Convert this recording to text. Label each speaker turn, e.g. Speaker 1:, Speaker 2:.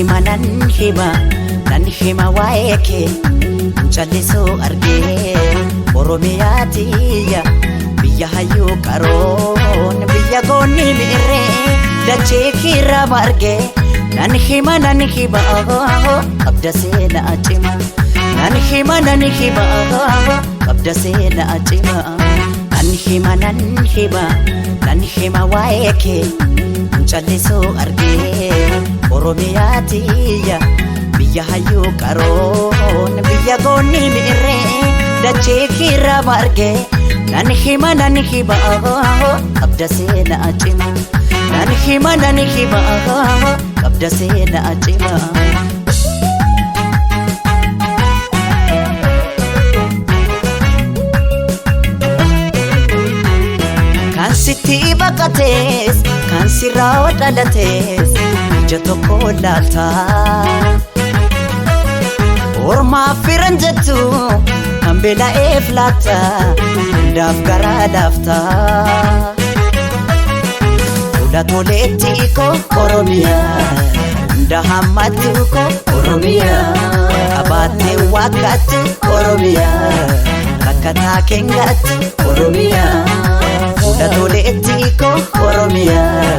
Speaker 1: hima, nan hima, nan hima waa'ee kee callisuu argee. Oromiyaa tiyya, biyya hayyuu qaroon, biyya goonni mi'irree dachee kiirraa margee. Nan hima, nan hima, qabda seenaa cima. Nan hima, nan hima, qabda seenaa cima. Nan hima, nan hima, nan hima waa'ee kee callisuu argee. Oromiyaa tiyya, biyya hayyuu qaroon, biyya goonni mi'irree dachee kiirraa margee. Nan hima, nan hima, qabda seenaa cima. Nan hima, nan hima, qabda seenaa cima. Kan sitti baqatees, kan sirraa dhalatees, ija tokko laalta. Ormaaf firan jettu, kan beela'eef laatta, hundaaf garaa laafta. Fuula toleetti koo Oromiyaa, hunda hammattu koo Oromiyaa, qabaattee waaqattu Oromiyaa, rakkataa keenyattu Oromiyaa. Fuula toleetti koo Oromiyaa,